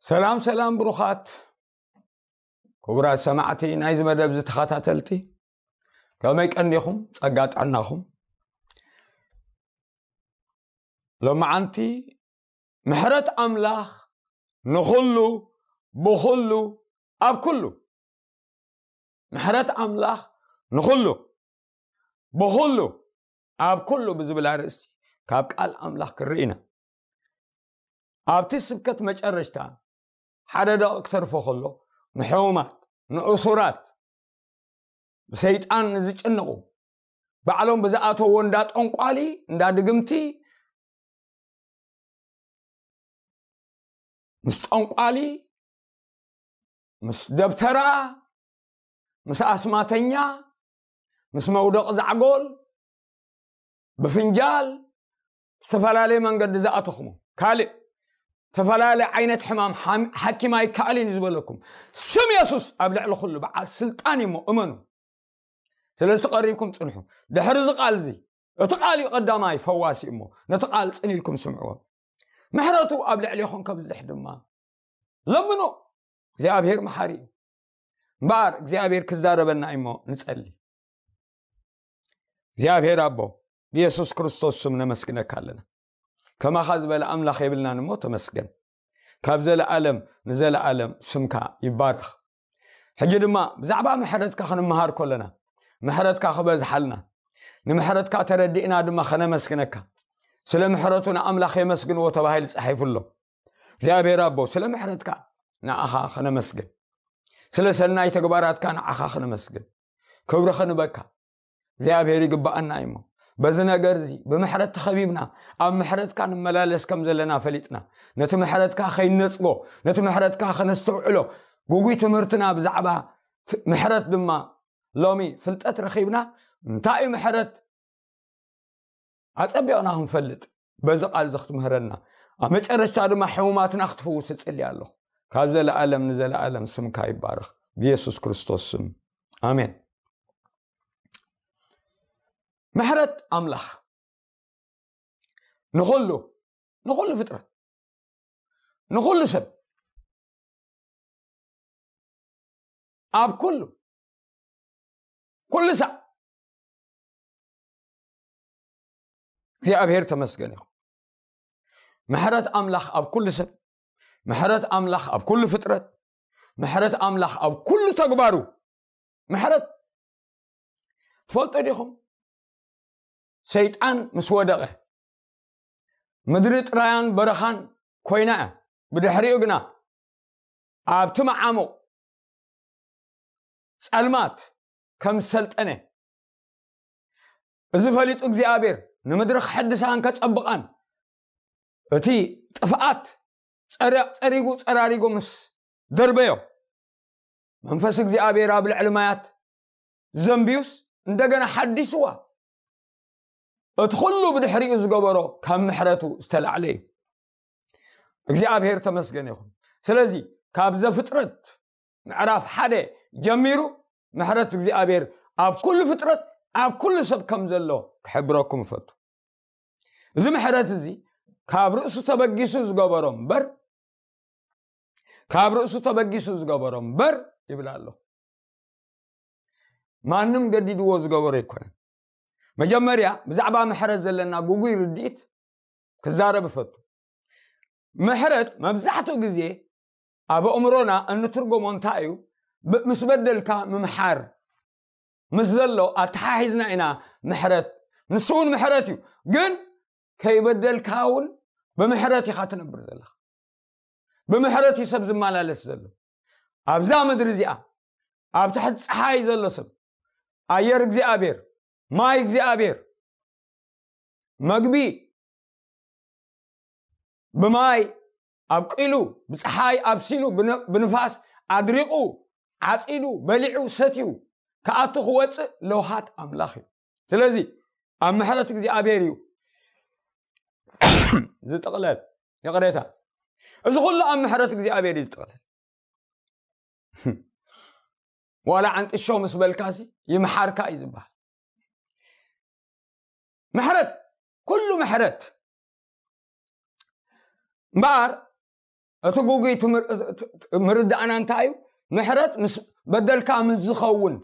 ሰላም ሰላም ብሩኻት ክቡራት ሰማዕቲ ናይዚ መደብ ዝተኸታተልቲ፣ ከመይ ቀኒኹም? ጸጋ ጥዕናኹም? ሎማዓንቲ ምሕረት ኣምላኽ ንኹሉ፣ ብኹሉ፣ ኣብ ኩሉ። ምሕረት ኣምላኽ ንኹሉ፣ ብኹሉ፣ ኣብ ኩሉ ብዝብል ኣርእስቲ ካብ ቃል ኣምላኽ ክርኢ ኢና። ኣብቲ ስብከት መጨረሽታ ሓደ ደቂቕ ክተርፎ ከሎ፣ ንሕሙማት፣ ንእሱራት፣ ብሰይጣን ንዝጭንቑ፣ ባዕሎም ብዝኣተዎ እንዳ ጠንቋሊ፣ እንዳ ድግምቲ፣ ምስ ጠንቋሊ፣ ምስ ደብተራ፣ ምስ ኣስማተኛ፣ ምስ መውደቕ ዛዕጎል፣ ብፍንጃል፣ ዝተፈላለየ መንገዲ ዝኣተኹሞ፣ ካልእ ዝተፈላለየ ዓይነት ሕማም ሓም-፣ ሓኪም ኣይከኣልን እዩ ዝበለኩም፣ ስም የሱስ ኣብ ልዕሊ ኩሉ በዓል ስልጣን እዩ እሞ እመኑ። ስለዚ ቀሪብኩም ጽንሑ። ድሕሪ እዚ ቃል እዚ፣ እቲ ቃል እዩ ቀዳማይ ፈዋሲ እሞ፣ ነቲ ቃል ጽን ኢልኩም ስምዕዎ። ምሕረቱ ኣብ ልዕሌኹም ከብዝሕ ድማ ለምኑ። እግዚኣብሔር መሓሪ እዩ። እምበኣር እግዚኣብሔር ክዛረበና እዩ እሞ ንጸሊ። እግዚኣብሔር ኣቦ፣ ብየሱስ ክርስቶስ ስም ነመስግነካ ኣለና። ከማኻ ዝበለ ኣምላኽ የብልናን እሞ ተመስገን። ካብ ዘለኣለም ንዘለኣለም ስምካ ይባረኽ። ሕጂ ድማ ብዛዕባ ምሕረትካ ክንመሃር ከለና፣ ምሕረትካ ክበዝሓልና፣ ንምሕረትካ ተረዲእና ድማ ከነመስግነካ። ስለ ምሕረቱ ንኣምላኽ የመስግንዎ ተባሂሉ ጸሒፉ ኣሎ። እግዚኣብሔር ኣቦ፣ ስለ ምሕረትካ ንኣኻ ከነመስግን፣ ስለ ሰናይ ተግባራትካ ንኣኻ ከነመስግን፣ ክብሪ ክንበካ። እግዚኣብሔር ይግብኣና እዩ እሞ፣ በዚ ነገር እዚ ብምሕረት ተኸቢብና ኣብ ምሕረትካ ንመላለስ ከም ዘለና ፈሊጥና፣ ነቲ ምሕረትካ ከይነጽጎ፣ ነቲ ምሕረትካ ከነስተውዕሎ፣ ግጉይ ትምህርትና ብዛዕባ ት-፣ ምሕረት ድማ ሎሚ ፍልጠት ረኺብና። እንታይ እዩ ምሕረት? ኣጸቢቕና ክንፈልጥ በዚ ቃል እዚ ክትምህረና፣ ኣብ መጨረሽታ ድማ ሕሙማትና ክትፍውስ እጽሊ ኣለኹ። ካብ ዘለኣለም ንዘለኣለም ስምካ ይባረኽ፣ ብየሱስ ክርስቶስ ስም፣ ኣሜን። ምሕረት ኣምላኽ ንኹሉ፣ ንኹሉ ፍጥረት፣ ንኹሉ ሰብ፣ ኣብ ኩሉ፣ ኩሉ ሳዕ እግዚኣብሔር ተመስገን ይኹን። ምሕረት ኣምላኽ ኣብ ኩሉ ሰብ፣ ምሕረት ኣምላኽ ኣብ ኩሉ ፍጥረት፣ ምሕረት ኣምላኽ ኣብ ኩሉ ተግባሩ። ምሕረት ትፈልጡ ዲኹም? ሰይጣን ምስ ወደቐ፣ ምድሪ ጥራያን በረኻን ኮይና እያ። ብድሕሪኡ ግና ኣብቲ መዓሙቕ ጸልማት ከም ዝሰልጠነ፣ እዚ ፈሊጡ እግዚኣብሔር ንምድሪ ክሕድሳን ከጸብቓን፣ እቲ ጥፍኣት ጸረ-፣ ጸሪጉ ጸራሪጉ ምስ ደርበዮ፣ መንፈስ እግዚኣብሔር ኣብ ልዕሊ ማያት ዘንቢዩስ እንደገና ሓዲስዋ። እቲ ኩሉ ብድሕሪኡ ዝገበሮ ካብ ምሕረቱ ዝተላዕለ እዩ። እግዚኣብሔር ተመስገን ይኹን። ስለዚ ካብ ዘፍጥረት ምዕራፍ ሓደ ጀሚሩ ምሕረት እግዚኣብሔር ኣብ ኩሉ ፍጥረት፣ ኣብ ኩሉ ሰብ ከም ዘሎ ክሕብረኩም እፈቱ። እዚ ምሕረት እዚ ካብ ርእሱ ተበጊሱ ዝገበሮ እምበር፣ ካብ ርእሱ ተበጊሱ ዝገበሮ እምበር ይብል ኣለኹ። ማንም ገዲድዎ ዝገበሮ ኣይኮነን። መጀመርያ ብዛዕባ ምሕረት ዘለና ግጉይ ርድኢት ክዛረብ እፈቱ። ምሕረት መብዛሕትኡ ግዜ ኣብ ኣእምሮና እንትርጎሞ እንታይ እዩ? ብ-፣ ምስ በደልካ ምምሓር ምስ ዘሎ ኣተሓሒዝና ኢና ምሕረት። ንሱ እውን ምሕረት እዩ፣ ግን ከይበደልካ እውን ብምሕረት ኢኻ ትነብር ዘለኻ። ብምሕረት እዩ ሰብ ዝመላለስ ዘሎ። ኣብዛ ምድሪ እዚኣ፣ ኣብ ትሕቲ ጸሓይ ዘሎ ሰብ፣ ኣየር እግዚኣብሔር፣ ማይ እግዚኣብሔር፣ መግቢ ብማይ ኣብቂሉ፣ ብጸሓይ ኣብሲሉ፣ ብነ-፣ ብንፋስ ኣድሪቑ፣ ዓጺዱ፣ በሊዑ፣ ሰትዩ፣ ክኣቱ ክወጽእ ለውሃት ኣምላኽ እዩ። ስለዚ ኣብ ምሕረት እግዚኣብሔር እዩ ዝጥቕለል። ይቕሬታ። እዚ ኩሉ ኣብ ምሕረት እግዚኣብሔር እዩ ዝጥቕለል። ዋላ ዓንጢሾ ምስ በልካሲ ይምሓርካ እዩ ዝበሃል። ምሕረት፣ ኩሉ ምሕረት። እምበኣር እቲ ጉጉይ ትምር- ት- ት- ምርዳእና እንታይ እዩ? ምሕረት ምስ በደልካ ምስ ዝኸውን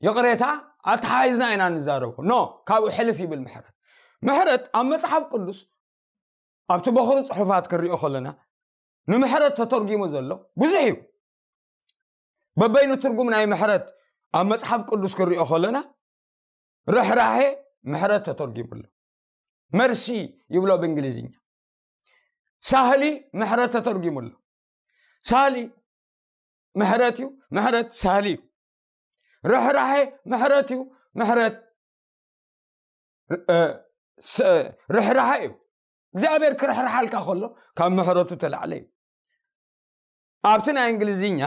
ይቕሬታ ኣተሓሒዝና ኢና ንዛረቡ። ኖ፣ ካብኡ ሕልፍ ይብል ምሕረት። ምሕረት ኣብ መጽሓፍ ቅዱስ ኣብቲ በኹሪ ጽሑፋት ክንሪኦ ከለና ንምሕረት ተተርጊሙ ዘሎ ብዙሕ እዩ። በበይኑ ትርጉም ናይ ምሕረት ኣብ መጽሓፍ ቅዱስ ክንሪኦ ከለና ርሕራሄ ምሕረት ተተርጊሙ ኣሎ። መርሲ ይብሎ ብእንግሊዝኛ። ሳህሊ ምሕረት ተተርጊሙ ኣሎ። ሳህሊ ምሕረት እዩ። ምሕረት ሳህሊ እዩ። ርሕራሄ ምሕረት እዩ። ምሕረት እ፣ ስ- ርሕራሄ እዩ። እግዚኣብሔር ክርሕርሓልካ ከሎ ካብ ምሕረቱ ተላዕለ እዩ። ኣብቲ ናይ እንግሊዝኛ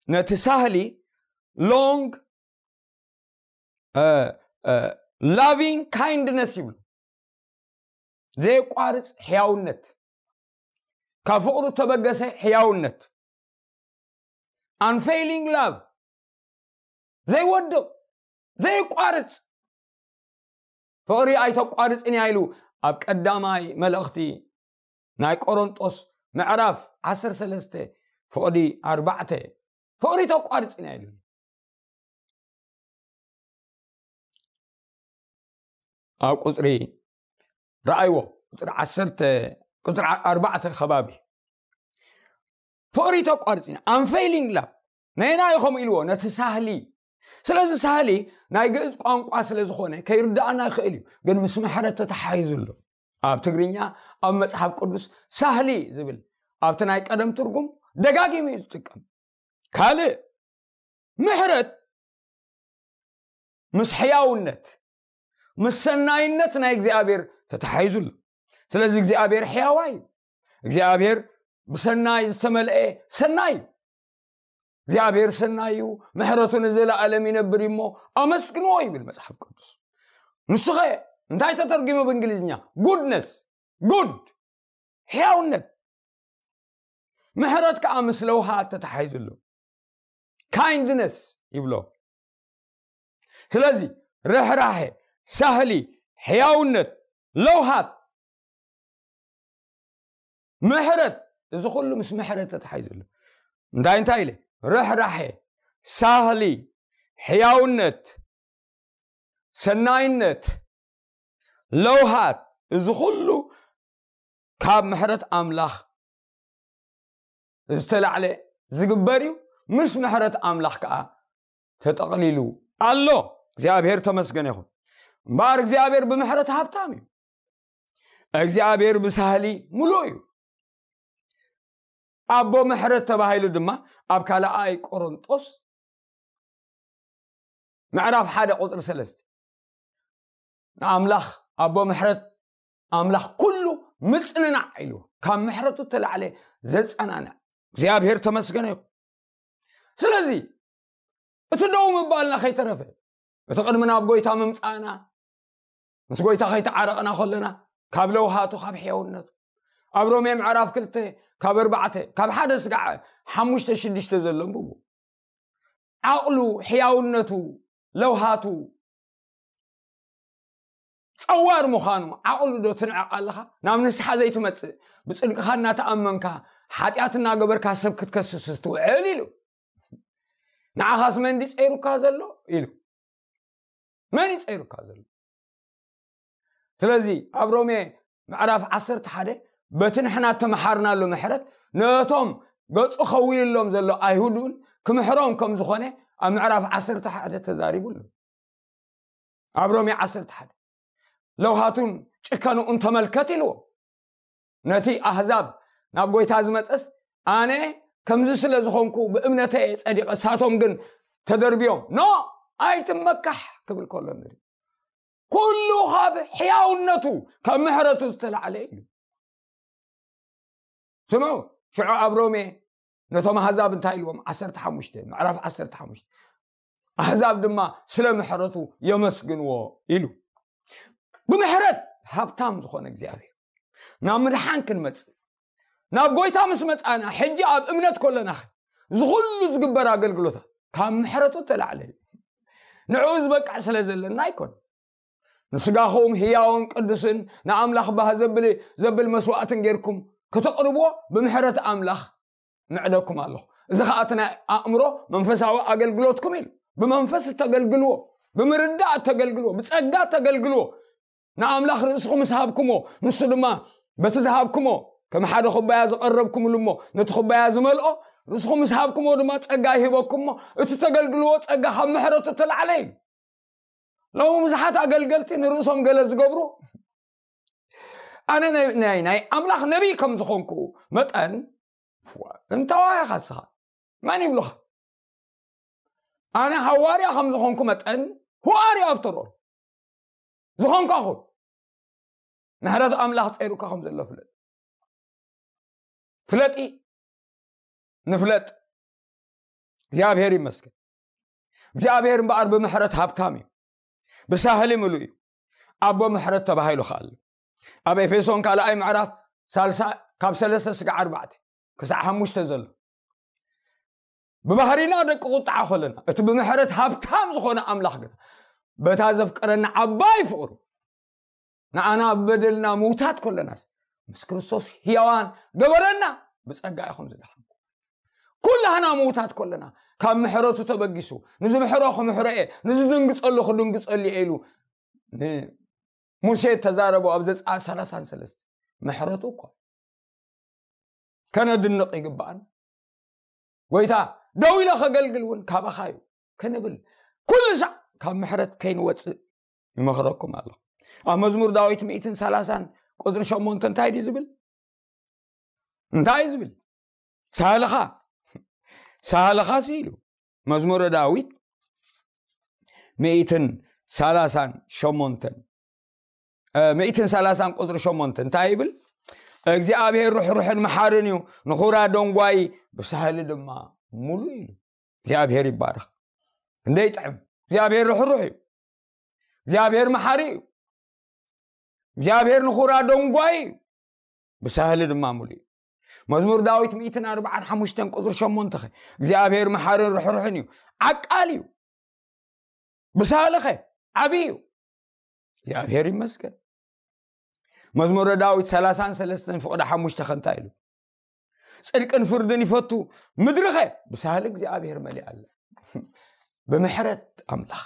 ነቲ ሳህሊ long loving kindness ይብሉ። ዘየቋርጽ ሕያውነት፣ ካብ ፍቕሩ ተበገሰ ሕያውነት፣ unfailing love፣ ዘይወድቕ ዘይቋርጽ ፍቕሪ ኣይተቋርጽን እያ ኢሉ ኣብ ቀዳማይ መልእኽቲ ናይ ቆሮንጦስ ምዕራፍ ዓሰርተ ሰለስተ ፍቕዲ ኣርባዕተ ፍቕሪ ተቋርጽን እያ ኢሉ። ኣብ ቁፅሪ ረኣይዎ፣ ቁፅሪ ዓሰርተ፣ ቁፅሪ ኣርባዕተ ከባቢ ፍቕሪ ተቋርፂና፣ unfailing love። ነየና እዩ ከምኡ ኢልዎ? ነቲ ሳህሊ። ስለዚ ሳህሊ ናይ ግእዝ ቋንቋ ስለ ዝኾነ ከይርዳእና ይኽእል እዩ፣ ግን ምስ ምሕረት ተተሓሒዙ ኣሎ። ኣብ ትግርኛ ኣብ መፅሓፍ ቅዱስ ሳህሊ ዝብል ኣብቲ ናይ ቀደም ትርጉም ደጋጊሙ እዩ ዝጥቀም። ካልእ ምሕረት ምስ ሕያውነት ምስ ሰናይነት ናይ እግዚኣብሔር ተተሓሒዙ ኣሎ። ስለዚ እግዚኣብሔር ሕያዋይ እዩ። እግዚኣብሔር ብሰናይ ዝተመልአ ሰናይ እዩ። እግዚኣብሔር ሰናይ እዩ፣ ምሕረቱ ንዘለኣለም ይነብር እዩ እሞ ኣመስግንዎ ይብል መጽሓፍ ቅዱስ። ንስኸ እንታይ ተተርጊሙ ብእንግሊዝኛ? ጉድነስ፣ ጉድ፣ ሕያውነት። ምሕረት ከዓ ምስ ለውሃት ተተሓሒዙ ኣሎ። ካይንድነስ ይብሎ። ስለዚ ርሕራሄ፣ ሳህሊ፣ ሕያውነት፣ ለውሃት፣ ምሕረት፣ እዚ ኩሉ ምስ ምሕረት ተተሓሒዙ ኣሎ። እንታይ እንታይ ኢለ? ርሕራሄ፣ ሳህሊ፣ ሕያውነት፣ ሰናይነት፣ ለውሃት፣ እዚ ኩሉ ካብ ምሕረት ኣምላኽ ዝተላዕለ ዝግበር እዩ። ምስ ምሕረት ኣምላኽ ከዓ ተጠቕሊሉ ኣሎ። እግዚኣብሔር ተመስገነ ይኹን። እምበኣር እግዚኣብሔር ብምሕረት ሃብታም እዩ። እግዚኣብሔር ብሳህሊ ሙሉእ እዩ። ኣቦ ምሕረት ተባሂሉ ድማ ኣብ ካልኣይ ቆሮንጦስ ምዕራፍ ሓደ ቁፅሪ ሰለስተ ንኣምላኽ ኣቦ ምሕረት ኣምላኽ ኩሉ ምፅንናዕ ኢሉ ካብ ምሕረቱ ተላዕለ ዘፀናንዕ እግዚኣብሔር ተመስገነ ይኹን። ስለዚ እቲ ደው ምባልና ከይተረፈ እቲ ቅድሚ ናብ ጎይታ ምምፃእና ምስ ጎይታ ከይተዓረቕና ከለና ካብ ለውሃቱ ካብ ሕያውነቱ ኣብ ሮሜ ምዕራፍ ክልተ ካብ ኣርባዕተ ካብ ሓደ ስጋዕ ሓሙሽተ ሽዱሽተ ዘሎ ንብቡ ዓቕሉ ሕያውነቱ ለውሃቱ ፀዋር ምዃኑ ዓቕሉ ዶ ትንዕቕ ኣለኻ? ናብ ንስሓ ዘይትመፅእ ብፅድቅኻ እናተኣመንካ ሓጢኣት እናገበርካ ሰብ ክትከስስ ትውዕል ኢሉ። ንዓኻስ መን ድዩ ፀይሩካ ዘሎ ኢሉ። መን እዩ ፀይሩካ ዘሎ? ስለዚ ኣብ ሮሜ ምዕራፍ ዓሰርተ ሓደ በቲ ንሕና እተመሓርናሉ ምሕረት ነቶም ገፁ ከዊልሎም ዘሎ ኣይሁድ እውን ክምሕሮም ከም ዝኾነ ኣብ ምዕራፍ ዓሰርተ ሓደ ተዛሪቡ ኣሎ። ኣብ ሮሜ ዓሰርተ ሓደ ለውሃቱን ጭከንኡን ተመልከት ኢልዎ። ነቲ ኣህዛብ ናብ ጎይታ ዝመፀስ ኣነ ከምዚ ስለ ዝኾንኩ ብእምነተ እየ ፀዲቐ፣ እሳቶም ግን ተደርብዮም። ኖ ኣይትመካሕ ክብል ከሎ ንርኢ። ኩሉ ካብ ሕያውነቱ ካብ ምሕረቱ ዝተላዕለ እዩ። ስምዑ፣ ሽዑ ኣብ ሮሜ ነቶም ኣህዛብ እንታይ ኢልዎም? ዓሰርተ ሓሙሽተ ምዕራፍ ዓሰርተ ሓሙሽተ ኣህዛብ ድማ ስለ ምሕረቱ የመስግንዎ ኢሉ። ብምሕረት ሃብታም ዝኾነ እግዚኣብሔር ናብ ምድሓን ክንመጽእ ናብ ጎይታ ምስ መጻና ሕጂ ኣብ እምነት ከለና እዚ ኩሉ ዝግበር ኣገልግሎታት ካብ ምሕረቱ ተላዕለ እዩ። ንዕኡ ዝበቅዕ ስለ ዘለና ኣይኮን። ንስጋኹም ህያውን ቅዱስን ንኣምላኽ ባህ ዘብል ዘብል መስዋዕትን ጌርኩም ከተቕርብዎ ብምሕረት ኣምላኽ ምዕደኩም ኣለኹ። እዚ ኸኣ እቲ ናይ ኣእምሮ መንፈሳዊ ኣገልግሎትኩም ኢሉ። ብመንፈስ እተገልግልዎ፣ ብምርዳእ እተገልግልዎ፣ ብጸጋ እተገልግልዎ፣ ንኣምላኽ ርእስኹም ምስ ሃብኩሞ፣ ንሱ ድማ በቲ ዝሃብኩሞ፣ ከም ሓደ ኩባያ ዝቐረብኩምሉ እሞ፣ ነቲ ኩባያ ዝመልኦ፣ ርእስኹም ምስ ሃብኩሞ ድማ ጸጋ ይህበኩም እሞ፣ እቲ ተገልግልዎ ጸጋ ካብ ምሕረቱ እተላዕለ እዩ። ሎሚ ብዙሓት ኣገልገልቲ ንርእሶም ገለ ዝገብሩ፣ ኣነ ናይ ናይ- ናይ ኣምላኽ ነቢይ ከም ዝኾንኩ መጠን፣ ዋ፣ እንታዋይ ኢኻ ንስኻ? መን ይብሉኻ? ኣነ ሃዋርያ ከም ዝኾንኩ መጠን፣ who are you after all? ዝኾንካ ኹን፣ ምሕረት ኣምላኽ ጸይሩካ ከም ዘሎ ፍለጥ። ፍለጢ፣ ንፍለጥ። እግዚኣብሔር ይመስገን። እግዚኣብሔር እምበኣር ብምሕረት ሃብታም እዩ፣ ብሳህሊ ምሉእ እዩ፣ ኣቦ ምሕረት ተባሂሉ ከኣሉ። ኣብ ኤፌሶን ካልኣይ ምዕራፍ ሳልሳ፣ ካብ ሰለስተ ስጋዕ ኣርባዕተ ክሳዕ ሓሙሽተ ዘሎ፣ ብባህሪና ደቂ ቁጥዓ ኾለና፣ እቲ ብምሕረት ሃብታም ዝኾነ ኣምላኽ ግና በታ ዘፍቀረና ዓባይ ፍቕሩ፣ ንኣና ብበደልና ምውታት ኮለናስ፣ ምስ ክርስቶስ ሕያዋን ገበረና። ብጸጋ ኢኹም ዝደሓንኩ። ኩላህና ምውታት ኮለና፣ ካብ ምሕረቱ ተበጊሱ፣ ንዝምሕሮ ክምሕሮ እየ፣ ንዝድንግጸሉ ክድንግጸሉ እየ ኢሉ ንሙሴ ተዛረቦ ኣብ ዘጸኣት ሰላሳን ሰለስተ። ምሕረቱ እኮ ከነድንቕ ይግባኣና። ጎይታ፣ ደው ኢለ ከገልግል እውን ካባኻ እዩ ክንብል፣ ኩሉ ሳዕ ካብ ምሕረት ከይንወጽእ ይመኽረኩም ኣለኹ። ኣብ መዝሙር ዳዊት ሚእትን ሰላሳን ቁጽሪ ሸሞንተ እንታይ ድዩ ዝብል? እንታይ እዩ ዝብል? ሳልኻ፣ ሳልኻስ ኢሉ። መዝሙረ ዳዊት ሚእትን ሰላሳን ሸሞንተን፣ እ፣ ሚእትን ሰላሳን ቁጽሪ ሸሞንተ እንታይ ይብል? እግዚኣብሔር ርሕሩሕን መሓርን እዩ፣ ንኹራ ደንጓይ ብሳህሊ ድማ ሙሉእ እዩ። እግዚኣብሔር ይባረኽ። እንደ ይጥዕም። እግዚኣብሔር ርሕሩሕ እዩ። እግዚኣብሔር መሓሪ እዩ። እግዚኣብሔር ንኹራ ደንጓይ እዩ፣ ብሳህሊ ድማ ሙሉእ እዩ። መዝሙር ዳዊት ሚእትን ኣርባዓን ሓሙሽተን ቁጽሪ ሸሞንተ ኸ፣ እግዚኣብሔር መሓርን ርሕሩሕን እዩ፣ ዓቃል እዩ። ብሳህሊ ኸ፣ ዓብዪ እዩ። እግዚኣብሔር ይመስገን። መዝሙረ ዳዊት ሰላሳን ሰለስተን ፍቕዲ ሓሙሽተ ኸ እንታይ ኢሉ? ጽድቅን ፍርድን ይፈቱ፣ ምድሪ ኸ ብሳህሊ እግዚኣብሔር መሊኣ ኣላ። ብምሕረት ኣምላኽ።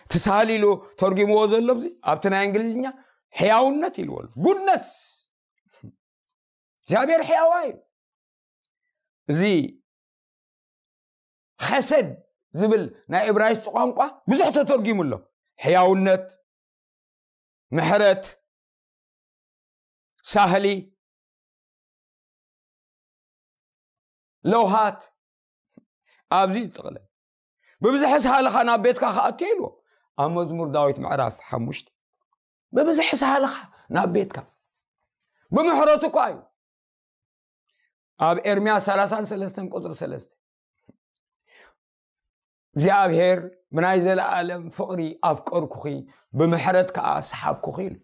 እቲ ሳህሊ ኢሉ ተርጉምዎ ዘሎ ኣብዚ፣ ኣብቲ ናይ እንግሊዝኛ ሕያውነት ኢልዎ ኣሎ። ጉድነስ። እግዚኣብሔር ሕያዋይ እዩ። እዚ ኸሰድ ዝብል ናይ እብራይስጥ ቋንቋ ብዙሕ ተተርጊሙ ኣሎ። ሕያውነት፣ ምሕረት፣ ሳህሊ፣ ለውሃት፣ ኣብዚ ዝጥቕለል። ብብዝሒ ሳህልኻ ናብ ቤትካ ክኣቱ ኢልዎ ኣብ መዝሙር ዳዊት ምዕራፍ ሓሙሽተ። ብብዝሒ ሳህልኻ ናብ ቤትካ ብምሕረቱ እኳ እዩ። ኣብ ኤርምያስ ሰላሳን ሰለስተን ቁጽሪ ሰለስተ፣ እግዚኣብሔር ብናይ ዘለኣለም ፍቕሪ ኣፍቀርኩኺ፣ ብምሕረት ከኣ ሰሓብኩኺ ኢሉ።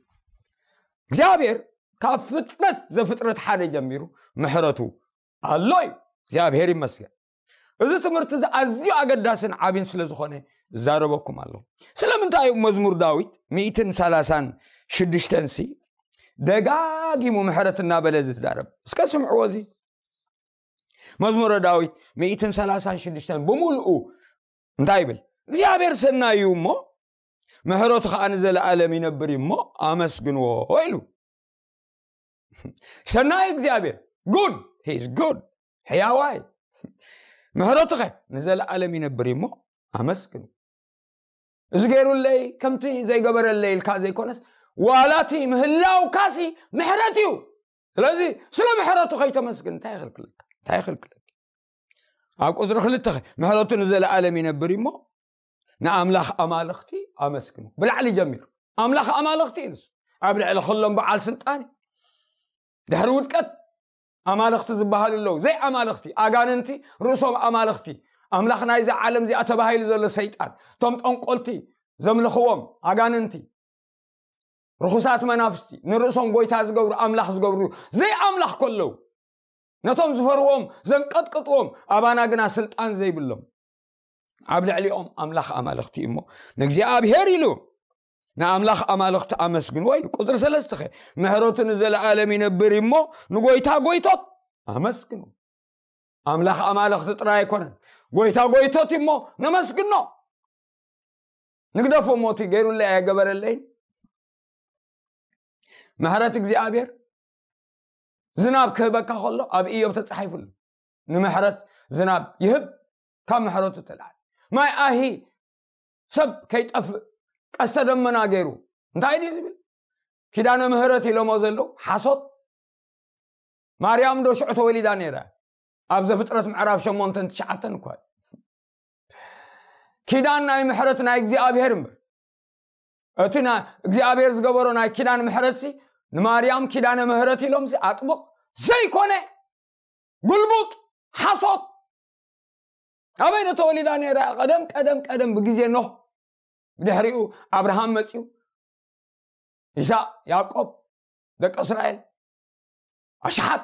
እግዚኣብሔር ካብ ፍጥረት ዘፍጥረት ሓደ ጀሚሩ ምሕረቱ ኣሎ እዩ። እግዚኣብሔር ይመስገን። እዚ ትምህርቲ እዚ ኣዝዩ ኣገዳስን ዓብን ስለ ዝኾነ እዛረበኩም ኣለኹ። ስለምንታይ እዩ መዝሙር ዳዊት ሚእትን ሰላሳን ሽዱሽተን ሲ ደጋጊሙ ምሕረት እናበለ ዝዛረብ? እስከ ስምዕዎ። እዚ መዝሙረ ዳዊት ሚእትን ሰላሳን ሽዱሽተን ብምሉኡ እንታይ ይብል? እግዚኣብሔር ሰናይ እዩ እሞ፣ ምሕረቱ ኸዓ ንዘለኣለም ይነብር እዩ እሞ ኣመስግንዎ ኢሉ። ሰናይ እግዚኣብሔር፣ good, he is good፣ ሕያዋይ፣ ምሕረቱ ኸ ንዘለኣለም ይነብር እዩ እሞ ኣመስግኑ። እዚ ገይሩለይ፣ ከምቲ ዘይገበረለይ ኢልካ ዘይኮነስ፣ ዋላ እቲ ምህላውካሲ ምሕረት እዩ። ስለዚ ስለ ምሕረቱ ከይተመስግን እንታይ ይኽልክለካ? እንታይ ይኽልክለካ? ኣብ ቁጽሪ ክልተ ኸ፣ ምሕረቱ ንዘለኣለም ይነብር እዩ እሞ ንኣምላኽ ኣማልኽቲ ኣመስግኑ። ብላዕሊ ጀሚሩ ኣምላኽ ኣማልኽቲ እዩ ንሱ። ኣብ ልዕሊ ኩሎም በዓል ስልጣን እዩ። ድሕሪ ውድቀት ኣማልኽቲ ዝበሃሉ ኣለዉ። ዘይ ኣማልኽቲ፣ ኣጋንንቲ፣ ርእሶም ኣማልኽቲ። ኣምላኽ ናይዛ ዓለም እዚኣ ተባሂሉ ዘሎ ሰይጣን፣ እቶም ጠንቆልቲ ዘምልኽዎም ኣጋንንቲ፣ ርኹሳት መናፍስቲ፣ ንርእሶም ጎይታ ዝገብሩ፣ ኣምላኽ ዝገብሩ፣ ዘይ ኣምላኽ ከለዉ፣ ነቶም ዝፈርዎም ዘንቀጥቅጥዎም፣ ኣባና ግና ስልጣን ዘይብሎም፣ ኣብ ልዕሊኦም ኣምላኽ ኣማልኽቲ እዩ እሞ፣ ንእግዚኣብሔር ኢሉ ንኣምላኽ ኣማልኽቲ ኣመስግንዎ ኢሉ። ቁፅሪ ሰለስተ ኸ? ምሕረቱ ንዘለኣለም ይነብር እሞ ንጎይታ ጎይቶት ኣመስግኑ። ኣምላኽ ኣማልኽቲ ጥራይ ኣይኮነን፣ ጎይታ ጎይቶት እሞ ነመስግኖ። ንግደፎ እሞ እቲ ገይሩለይ ኣይገበረለይን። ምሕረት እግዚኣብሔር ዝናብ ክህበካ ከሎ ኣብ ኢዮብ ተጻሒፉሉ። ንምሕረት ዝናብ ይህብ፣ ካብ ምሕረቱ ተላዕለ። ማይ ኣሂ ሰብ ከይጠፍእ ቀስተ ደመና ገይሩ። እንታይ ድዩ ዝብል? ኪዳነ ምህረት ኢሎሞ ዘለዉ ሓሶት። ማርያም ዶ ሽዑ ተወሊዳ ነይራ? ኣብ ዘፍጥረት ምዕራፍ ሸሞንተን ትሽዓተን እኳ እዩ። ኪዳን ናይ ምሕረት ናይ እግዚኣብሔር እምበር፣ እቲ ና እግዚኣብሔር ዝገበሮ ናይ ኪዳን ምሕረት ሲ ንማርያም ኪዳነ ምህረት ኢሎም ሲ ኣጥብቕ ዘይኮነ፣ ጉልቡጥ፣ ሓሶት። ኣበይ ዶ ተወሊዳ ነይራ? ቀደም ቀደም ቀደም ብግዜ ኖህ፣ ብድሕሪኡ ኣብርሃም መጺኡ፣ ይስሐቅ፣ ያዕቆብ፣ ደቂ እስራኤል ኣሽሓት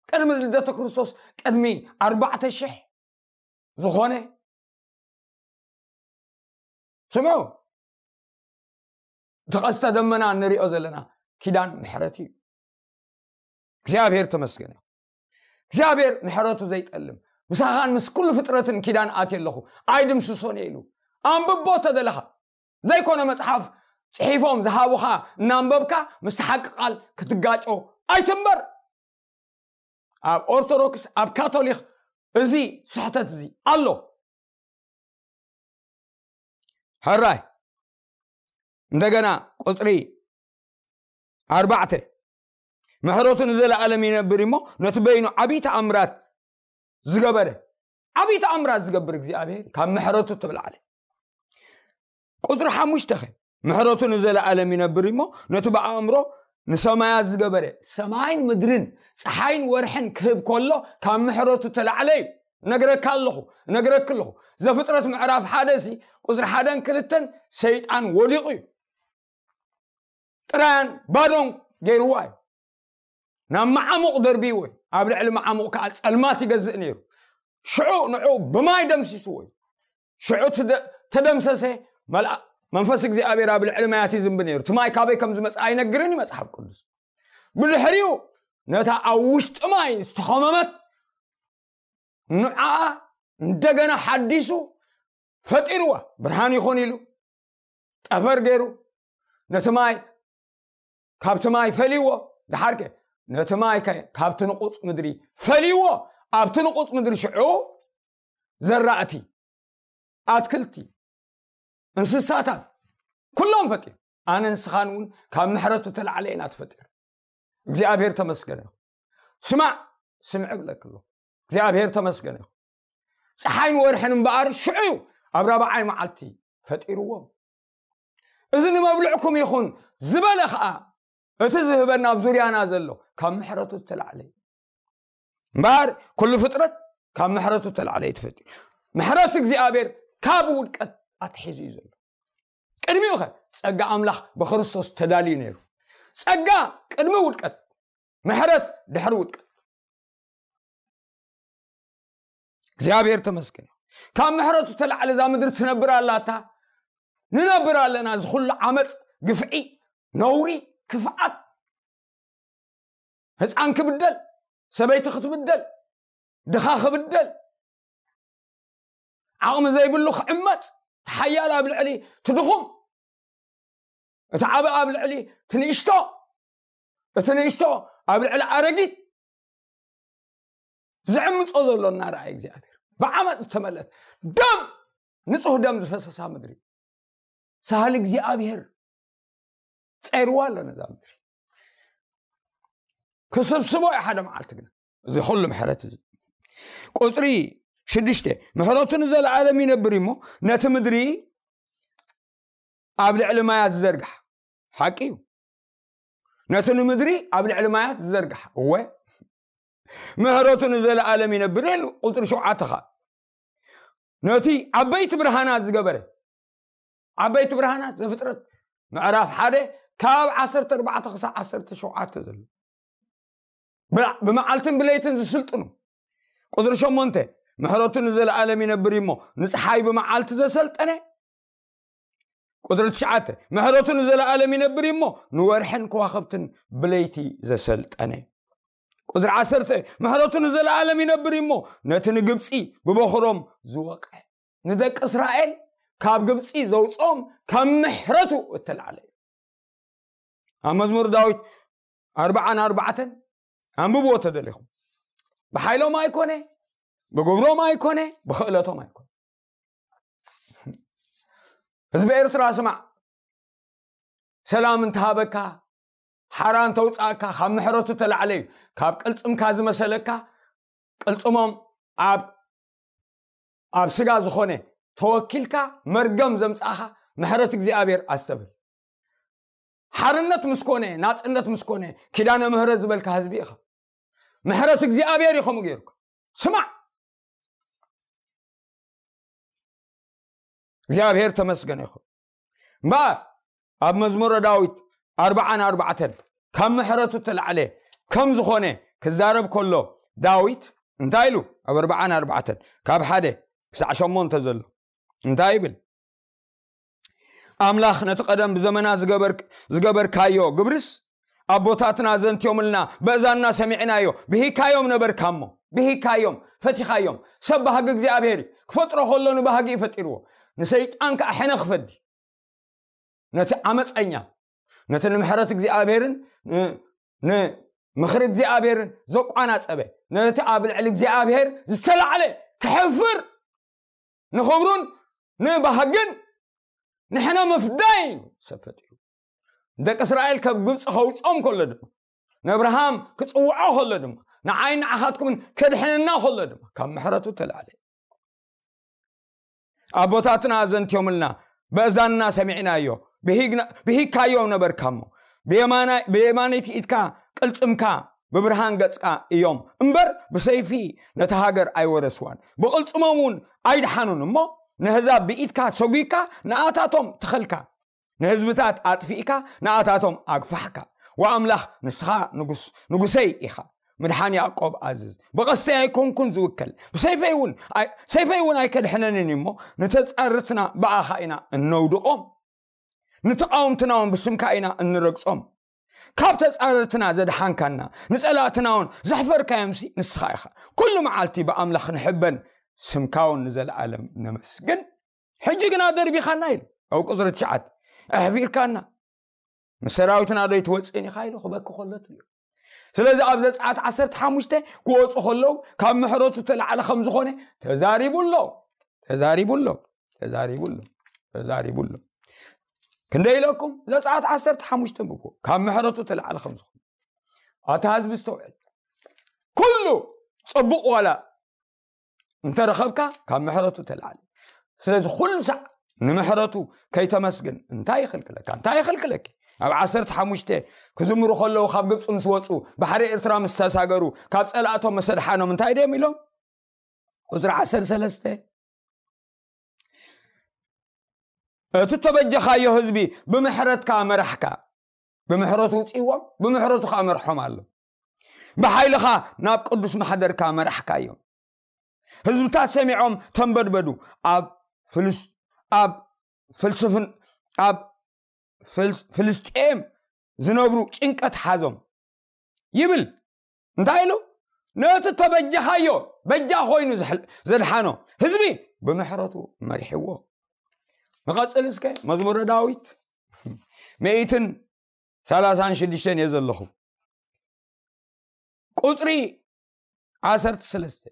ቅድሚ ልደተ ክርስቶስ፣ ቅድሚ ኣርባዕተ ሽሕ ዝኾነ። ስምዑ፣ እቲ ቀስተ ደመና እንሪኦ ዘለና ኪዳን ምሕረት እዩ። እግዚኣብሔር ተመስገነ። እግዚኣብሔር ምሕረቱ ዘይጠልም፣ ምሳኻን ምስ ኩሉ ፍጥረትን ኪዳን ኣትየ ኣለኹ፣ ኣይድምስሶን እየ ኢሉ። ኣንብቦ ተደለኻ፣ ዘይኮነ መጽሓፍ ጽሒፎም ዝሃቡኻ እናንበብካ ምስቲ ሓቂ ቃል ክትጋጮ ኣይትንበር። ኣብ ኦርቶዶክስ፣ ኣብ ካቶሊክ እዚ ስሕተት እዚ ኣሎ። ሕራይ እንደገና ቁፅሪ ኣርባዕተ፣ ምሕረቱ ንዘለኣለም ይነብር እሞ ነቲ በይኑ ዓብዪ ተኣምራት ዝገበረ፣ ዓብዪ ተኣምራት ዝገብር እግዚኣብሔር ካብ ምሕረቱ ትብልዓለ። ቁፅሪ ሓሙሽተ ኸ? ምሕረቱ ንዘለኣለም ይነብር እሞ ነቲ ብኣእምሮ ንሰማያት ዝገበረ፣ ሰማይን ምድርን ፀሓይን ወርሕን ክህብ ከሎ ካብ ምሕረቱ ተላዕለ እዩ። እነግረካ ኣለኹ፣ እነግረክ ኣለኹ። ዘፍጥረት ምዕራፍ ሓደ ሲ ቁፅሪ ሓደን ክልተን ሰይጣን ወዲቑ እዩ። ጥራያን ባዶን ገይርዋ እዩ። ናብ መዓሙቕ ደርብይዎ እዩ። ኣብ ልዕሊ መዓሙቕ ከዓ ጸልማት ይገዝእ ነይሩ። ሽዑ ንዑ ብማይ ደምሲስዎ እዩ። ሽዑ ትደ-፣ ተደምሰሰ። መልኣ-፣ መንፈስ እግዚኣብሔር ኣብ ልዕሊ ማያት ይዝንብ ነይሩ። እቲ ማይ ካበይ ከም ዝመጽእ ኣይነግርን እዩ መጽሓፍ ቅዱስ። ብድሕሪኡ ነታ ኣብ ውሽጢ ማይ ዝተኸመመት ንዓኣ እንደገና ሓዲሱ ፈጢርዋ። ብርሃን ይኹን ኢሉ ጠፈር ገይሩ ነቲ ማይ፣ ካብቲ ማይ ፈልይዎ። ደሓርከ ነቲ ማይ ከ ካብቲ ንቑፅ ምድሪ ፈልይዎ። ኣብቲ ንቑፅ ምድሪ ሽዑ ዘራእቲ፣ ኣትክልቲ፣ እንስሳታት ኩሎም ፈጢሩ። ኣነ ንስኻን እውን ካብ ምሕረቱ ተላዕለ ኢና ትፈጢር። እግዚኣብሔር ተመስገነ ይኹን። ስማዕ፣ ስምዕ እብለክ ኣለኹ። እግዚኣብሔር ተመስገነ ይኹን። ፀሓይን ወርሕን እምበኣር ሽዑ እዩ ኣብ ራብዓይ መዓልቲ ፈጢርዎም። እዚ ንመብልዕኩም ይኹን ዝበለ ኸዓ እቲ ዝህበና ኣብ ዙርያና ዘሎ ካብ ምሕረቱ ዝተላዕለ እዩ። እምበኣር ኩሉ ፍጥረት ካብ ምሕረቱ ዝተላዕለ እዩ ተፈጢሩ። ምሕረት እግዚኣብሔር ካብ ውድቀት ኣትሒዙ እዩ ዘሎ። ቅድሚኡ ኸ ጸጋ ኣምላኽ ብክርስቶስ ተዳልዩ ነይሩ። ጸጋ ቅድሚ ውድቀት፣ ምሕረት ድሕሪ ውድቀት። እግዚኣብሔር ተመስገን። ካብ ምሕረቱ ተላዕለ እዛ ምድሪ ትነብር ኣላታ፣ ንነብር ኣለና። እዚ ኩሉ ዓመፅ፣ ግፍዒ፣ ነውሪ፣ ክፍኣት፣ ህፃን ክብደል፣ ሰበይቲ ክትብደል፣ ድኻ ክብደል፣ ዓቕሚ ዘይብሉ ክዕመፅ፣ እቲ ሓያል ኣብ ልዕሊ እቲ ድኹም፣ እቲ ዓቢ ኣብ ልዕሊ እቲ ንእሽቶ፣ እቲ ንእሽቶ ኣብ ልዕሊ ኣረጊት ዝዕምፆ ዘሎ እናረኣየ እግዚኣብሔር ብዓመፅ ዝተመልአት ደም፣ ንፁህ ደም ዝፈሰሳ ምድሪ፣ ሳህል እግዚኣብሔር ፀይርዋ ኣሎ ነዛ ምድሪ። ክስብስቦ እዩ ሓደ መዓልቲ ግና እዚ ኩሉ ምሕረት እዚ። ቁፅሪ ሽዱሽተ፣ ምሕረቱ ንዘለኣለም ይነብር እሞ ነቲ ምድሪ ኣብ ልዕሊ ማያት ዝዘርግሕ። ሓቂ እዩ። ነቲ ንምድሪ ኣብ ልዕሊ ማያት ዝዘርግሕ። እወ፣ ምሕረቱ ንዘለኣለም ይነብር ኢሉ። ቁፅሪ ሸውዓተ ኸዓ ነቲ ዓበይቲ ብርሃናት ዝገበረ። ዓበይቲ ብርሃናት ዘፍጥረት ምዕራፍ ሓደ ካብ ዓሰርተ ኣርባዕተ ክሳብ ዓሰርተ ሸውዓተ ዘሎ። ብላ-፣ ብመዓልትን ብለይትን ዝስልጥኑ። ቁፅሪ ሸሞንተ፣ ምሕረቱ ንዘለኣለም ይነብር እሞ ንፀሓይ ብመዓልቲ ዘሰልጠነ። ቁፅሪ ትሽዓተ፣ ምሕረቱ ንዘለኣለም ይነብር እዩ እሞ፣ ንወርሕን ከዋኽብትን ብለይቲ ዘሰልጠነ። ቁፅሪ ዓሰርተ፣ ምሕረቱ ንዘለኣለም ይነብር እዩ እሞ፣ ነቲ ንግብፂ ብበኹሮም ዝወቀ፣ ንደቂ እስራኤል ካብ ግብፂ ዘውፅኦም ካብ ምሕረቱ እተላዕለ እዩ። ኣብ መዝሙር ዳዊት ኣርብዓን ኣርባዕተን፣ ኣንብብዎ ተደሊኹም። ብሓይሎም ኣይኮነ፣ ብግብሮም ኣይኮነ፣ ብኽእለቶም ኣይኮነ። ህዝቢ ኤርትራ ስማዕ፣ ሰላም እንተሃበካ፣ ሓራ እንተውፃእካ፣ ካብ ምሕረቱ ተላዕለ እዩ። ካብ ቅልፅምካ ዝመሰለካ፣ ቅልፅሞም ኣብ ኣብ ስጋ ዝኾነ ተወኪልካ መርገም ዘምፃእኻ፣ ምሕረት እግዚኣብሔር ኣስተብል። ሓርነት ምስ ኮነ፣ ናፅነት ምስ ኮነ፣ ኪዳነ ምህረት ዝበልካ ህዝቢ ኢኻ። ምሕረት እግዚኣብሔር እዩ ከምኡ ገይሩካ። ስማዕ፣ እግዚኣብሔር ተመስገን ይኹን። እምበኣር ኣብ መዝሙረ ዳዊት ኣርብዓን ኣርባዕተን ካብ ምሕረቱ ተላዕለ ከም ዝኾነ ክዛረብ ከሎ፣ ዳዊት እንታይ ኢሉ? ኣብ ኣርብዓን ኣርባዕተን ካብ ሓደ ክሳዕ ሸሞንተ ዘሎ እንታይ ይብል? ኣምላኽ፣ ነቲ ቀደም ብዘመና ዝገበር-፣ ዝገበርካዮ ግብርስ፣ ኣቦታትና ዘንትዮምልና፣ በእዛንና ሰሚዕናዮ፣ ብሂካዮም ነበርካ እሞ፣ ብሂካዮም፣ ፈቲኻዮም። ሰብ ባህጊ እግዚኣብሔር እዩ። ክፈጥሮ ከሎ ንባህጊ እዩ ፈጢርዎ። ንሰይጣን ከኣ ሕነ ክፈዲ። ነቲ ዓመፀኛ፣ ነቲ ንምሕረት እግዚኣብሔርን ን-፣ ንምኽሪ እግዚኣብሔርን ዘቋናፀበ፣ ነቲ ኣብ ልዕሊ እግዚኣብሔር ዝተላዕለ ክሕፍር፣ ንኽብሩን ንባህግን ንሕነ ምፍዳይ እዩ ሰብ ፈጢሩ። ደቂ እስራኤል ካብ ግብፂ ከውፅኦም ከሎ ድማ፣ ንኣብርሃም ክፅውዖ ከሎ ድማ፣ ንዓይ ንዓኻትኩምን ከድሕነና ከሎ ድማ፣ ካብ ምሕረቱ ተላዕለ። ኣቦታትና ኣዘንትዮምልና፣ በእዛንና ሰሚዕናዮ፣ ብሂግና-፣ ብሂግካዮም ነበርካ እሞ፣ ብየማናይ-፣ ብየማነይቲ ኢድካ ቅልጽምካ፣ ብብርሃን ገጽካ እዮም እምበር፣ ብሰይፊ ነታ ሃገር ኣይወረስዋን፣ ብቕልጽሞም እውን ኣይደሓኑን እሞ፣ ነህዛብ ብኢድካ ሰጒግካ ንኣታቶም ተኸልካ፣ ንህዝብታት ኣጥፊእካ ንኣታቶም ኣግፋሕካ። ወኣምላኽ፣ ንስኻ ንጉስ-፣ ንጉሰይ ኢኻ። ምድሓን ያዕቆብ ኣዝዝ። ብቐስተይ ኣይኮንኩን ዝውከል፣ ብሰይፈይ እውን ኣይ-፣ ሰይፈይ እውን ኣይከድሕነንን እዩ እሞ፣ ንተጻርትና ብኣኻ ኢና እነውድቖም፣ ንተቓወምትና እውን ብስምካ ኢና እንረግጾም። ካብ ተጻረርትና ዘድሓንካና፣ ንጸላእትና እውን ዘሕፈርካዮምሲ ንስኻ ኢኻ። ኩሉ መዓልቲ ብኣምላኽ ንሕበን፣ ስምካ እውን ንዘለኣለም ነመስግን። ሕጂ ግና ደርቢኻና ኢሉ፣ ኣብ ቁጽሪ ትሽዓተ፣ ኣሕፊርካና። ምስ ሰራዊትና ዶ ኣይትወጽእን ኢኻ ኢሉ ክበኪ ከሎ ትሪኦ። ስለዚ ኣብ ዘጸኣት ዓሰርተ ሓሙሽተ ክወጹ ከለዉ ካብ ምሕረቱ ተላዕለ ከም ዝኾነ ተዛሪቡ ኣሎ። ተዛሪቡ ኣሎ። ተዛሪቡ ኣሎ። ተዛሪቡ ኣሎ። ክንደይ ኢለኩም? ዘጸኣት ዓሰርተ ሓሙሽተ ብኩ ካብ ምሕረቱ ተላዕለ ከም ዝኾነ። ኣታ ህዝቢ ዝተውዕል። ኩሉ ጽቡቕ ዋላ እንተረኸብካ ካብ ምሕረቱ ተላዕለ። ስለዚ ኩሉ ሳዕ ንምሕረቱ ከይተመስግን እንታይ ይኽልክለካ? እንታይ ይኽልክለኪ? ኣብ ዓሰርተ ሓሙሽተ ክዝምሩ ከለዉ ካብ ግብፂ ምስ ወፁ፣ ባሕሪ ኤርትራ ምስ ተሳገሩ፣ ካብ ጸላእቶም ምስ ኣድሓኖም እንታይ ድዮም ኢሎም? ቁፅሪ ዓሰርተ ሰለስተ፣ እቲ ተበጀኻዮ ህዝቢ ብምሕረትካ መራሕካ። ብምሕረቱ ውፅእዎም፣ ብምሕረቱ ከዓ መርሖም ኣሎ። ብሓይልኻ ናብ ቅዱስ ማሕደርካ መራሕካዮም። ህዝብታት ሰሚዖም ተንበድበዱ። ኣብ ፍልስ-፣ ኣብ ፍልስፍን-፣ ኣብ ፍልስ-፣ ፍልስጤም ዝነብሩ ጭንቀት ሓዞም ይብል። እንታይ ኢሉ? ነቲ ተበጀኻዮ፣ በጃ ኮይኑ ዘሕ-፣ ዘድሓኖ ህዝቢ ብምሕረቱ መሪሕዎ። ንቐጽል እስከ መዝሙረ ዳዊት ሚእትን ሰላሳን ሽዱሽተን እየ ዘለኹ። ቁጽሪ ዓሰርተ ሰለስተ፣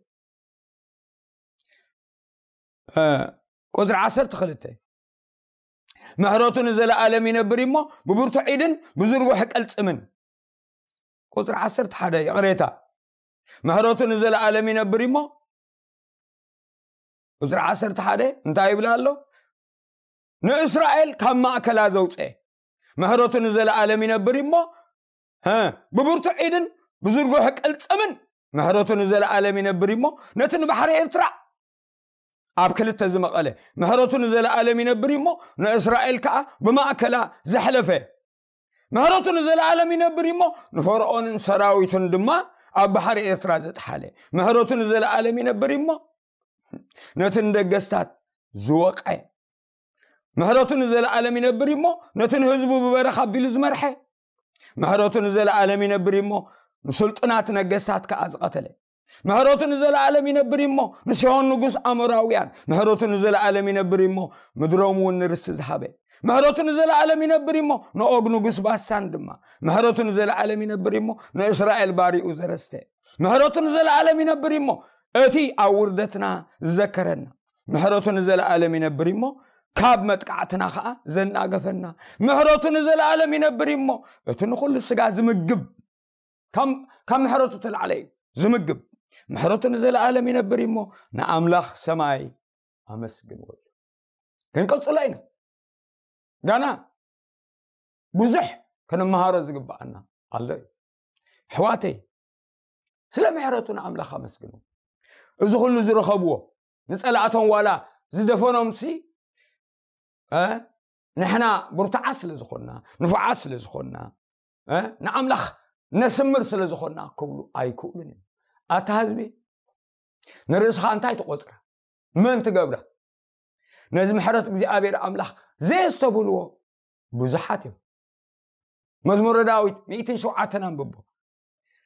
እ፣ ቁጽሪ ዓሰርተ ክልተ፣ ምሕረቱ ንዘለኣለም ይነብር እሞ፣ ብብርቱዕ ኢድን ብዝርጉሕ ቅልጽምን። ቁጽሪ ዓሰርተ ሓደ፣ ይቕሬታ፣ ምሕረቱ ንዘለኣለም ይነብር እሞ፣ ቁጽሪ ዓሰርተ ሓደ እንታይ ይብል ኣሎ? ንእስራኤል ካብ ማእከላ ዘውፅአ፣ ምሕረቱ ንዘለኣለም ይነብር እሞ፣ እ፣ ብብርቱዕ ኢድን ብዝርጉሕ ቅልጽምን ምሕረቱ ንዘለኣለም ይነብር እሞ፣ ነቲ ንባሕሪ ኤርትራ ኣብ ክልተ ዝመቐለ፣ ምሕረቱ ንዘለኣለም ይነብር እሞ፣ ንእስራኤል ከኣ ብማእከላ ዘሕለፈ፣ ምሕረቱ ንዘለኣለም ይነብር እሞ፣ ንፈርዖንን ሰራዊቱን ድማ ኣብ ባሕሪ ኤርትራ ዘጥሓለ፣ ምሕረቱ ንዘለኣለም ይነብር እሞ፣ ነቲ ንደገስታት ዝወቐ፣ ምሕረቱ ንዘለኣለም ይነብር እሞ፣ ነቲ ንህዝቡ ብበረኻ ኣቢሉ ዝመርሐ። ምሕረቱ ንዘለኣለም ይነብር እሞ፣ ንስልጡናት ነገስታት ከኣ ዝቐተለ። ምሕረቱ ንዘለኣለም ይነብር እሞ፣ ንሲሆን ንጉስ ኣሞራውያን። ምሕረቱ ንዘለኣለም ይነብር እሞ፣ ምድሮም እውን ንርስቲ ዝሃበ። ምሕረቱ ንዘለኣለም ይነብር እሞ፣ ንኦግ ንጉስ ባሳን ድማ። ምሕረቱ ንዘለኣለም ይነብር እሞ፣ ንእስራኤል ባሪኡ ዘረስተ። ምሕረቱ ንዘለኣለም ይነብር እሞ፣ እቲ ኣብ ውርደትና ዝዘከረና። ምሕረቱ ንዘለኣለም ይነብር እሞ፣ ካብ መጥቃዕትና ኸኣ ዘናገፈና። ምሕረቱ ንዘለኣለም ይነብር እሞ፣ እቲ ንኹሉ ስጋ ዝምግብ፣ ካብ ካብ ምሕረቱ ተላዕለ እዩ ዝምግብ። ምሕረቱ ንዘለኣለም ይነብር እሞ፣ ንኣምላኽ ሰማይ ኣመስግንዎ። ክንቅጽሎ ኢና። ጋና ብዙሕ ክንመሃሮ ዝግብኣና ኣሎ እዩ። ኣሕዋተይ፣ ስለ ምሕረቱ ንኣምላኽ ኣመስግኑ። እዚ ኩሉ ዝረኸብዎ፣ ንጸላእቶም ዋላ ዝደፈኖምሲ፣ እ፣ ንሕና ብርቱዓት ስለ ዝኾንና፣ ንፉዓት ስለ ዝኾንና፣ እ፣ ንኣምላኽ ነስምር ስለ ዝኾንና ክብሉ ኣይክእሉን እዮም። ኣታ ህዝቢ፣ ንርእስኻ እንታይ ትቖጽራ? መን ትገብራ? ነዚ ምሕረት እግዚኣብሔር ኣምላኽ ዘየስተብህልዎ ብዙሓት እዮም። መዝሙረ ዳዊት ሚእትን ሸውዓተን ኣንብቦ።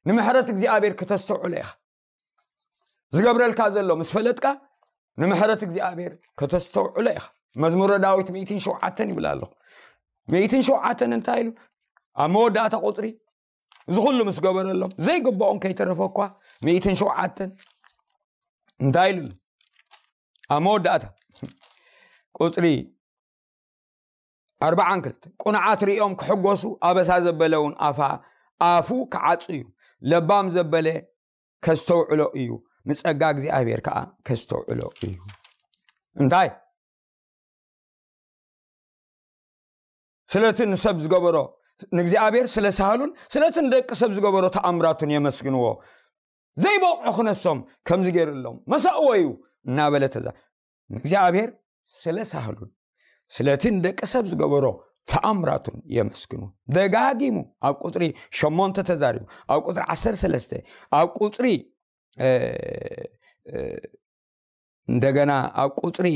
ንምሕረት እግዚኣብሔር ከተስተውዕሎ ኢኻ። ዝገብረልካ ዘሎ ምስ ፈለጥካ፣ ንምሕረት እግዚኣብሔር ከተስተውዕሎ ኢኻ። መዝሙረ ዳዊት ሚእትን ሸውዓተን ይብል ኣለኹ። ሚእትን ሸውዓተን እንታይ ኢሉ? ኣብ መወዳእታ ቁጽሪ፣ እዚ ኩሉ ምስ ገበረሎም፣ ዘይግባኦም ከይተረፈ እኳ፣ ሚእትን ሸውዓተን እንታይ ኢሉ? ኣብ መወዳእታ ቁጽሪ ኣርባዓን ክልተ፣ ቅኑዓት ርእዮም ክሕጎሱ፣ ኣበሳ ዘበለ እውን ኣፋ፣ ኣፉ ክዓጹ እዩ። ለባም ዘበለ ከስተውዕሎ እዩ፣ ንጸጋ እግዚኣብሔር ከኣ ከስተውዕሎ እዩ። እንታይ? ስለቲ ንሰብ ዝገበሮ፣ ንእግዚኣብሔር ስለ ሳህሉን ስለቲ ንደቂ ሰብ ዝገበሮ ተኣምራቱን የመስግንዎ። ዘይበቕዑ ክነሶም ከምዚ ገይሩሎም፣ መሰእዎ እዩ እናበለ ተዛ-፣ ንእግዚኣብሔር ስለ ሳህሉን ስለቲ ንደቂ ሰብ ዝገበሮ ተኣምራቱን የመስግኑ። ደጋጊሙ ኣብ ቁጽሪ ሸሞንተ ተዛሪቡ፣ ኣብ ቁጽሪ ዓሰርተ ሰለስተ፣ ኣብ ቁጽሪ፣ እ፣ እ፣ እንደገና ኣብ ቁጽሪ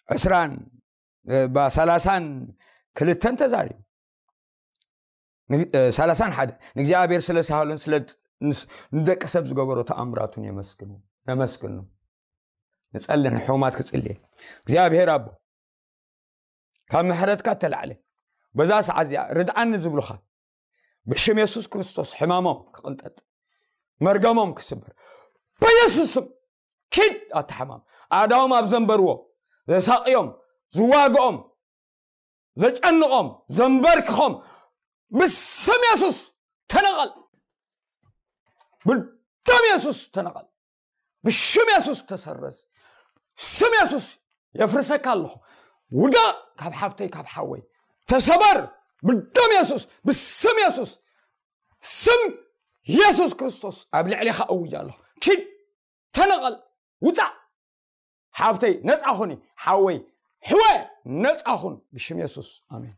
ዕስራን፣ እ፣ ባ-፣ ሰላሳን ክልተን ተዛሪቡ። ን-፣ እ፣ ሰላሳን ሓደ፣ ንእግዚኣብሔር ስለ ሳህሉን ስለ ት-፣ ንስ-፣ ንደቂ ሰብ ዝገበሮ ተኣምራቱን የመስግኑ፣ ነመስግኑ። ንጸሊ፣ ንሕሙማት ክጽልየ። እግዚኣብሔር ኣቦ፣ ካብ ምሕረትካ እተላዕለ፣ በዛ ሰዓት እዚኣ ርድኣኒ ዝብሉኻ፣ ብሽም የሱስ ክርስቶስ ሕማሞም ክቕንጠጥ፣ መርገሞም ክስበር፣ በየሱስ ስም ኪድ ኣታ ሕማም። ኣእዳዎም ኣብ ዘንበርዎ፣ ዘሳቕዮም፣ ዝዋግኦም፣ ዘጨንቖም፣ ዘንበርክኾም፣ ብስም የሱስ ተነቐል። ብደም የሱስ ተነቐል። ብሽም የሱስ ተሰረዝ። ስም የሱስ የፍርሰካ ኣለኹ። ውደቕ ካብ ሓፍተይ፣ ካብ ሓወይ። ተሰበር ብደም የሱስ፣ ብስም የሱስ። ስም የሱስ ክርስቶስ ኣብ ልዕሌኻ እውጅ ኣለኹ። ኪድ፣ ተነቐል፣ ውጻእ። ሓፍተይ ነጻ ኹኒ፣ ሓወይ፣ ሕወ፣ ነጻ ኹን ብሽም የሱስ። ኣሜን።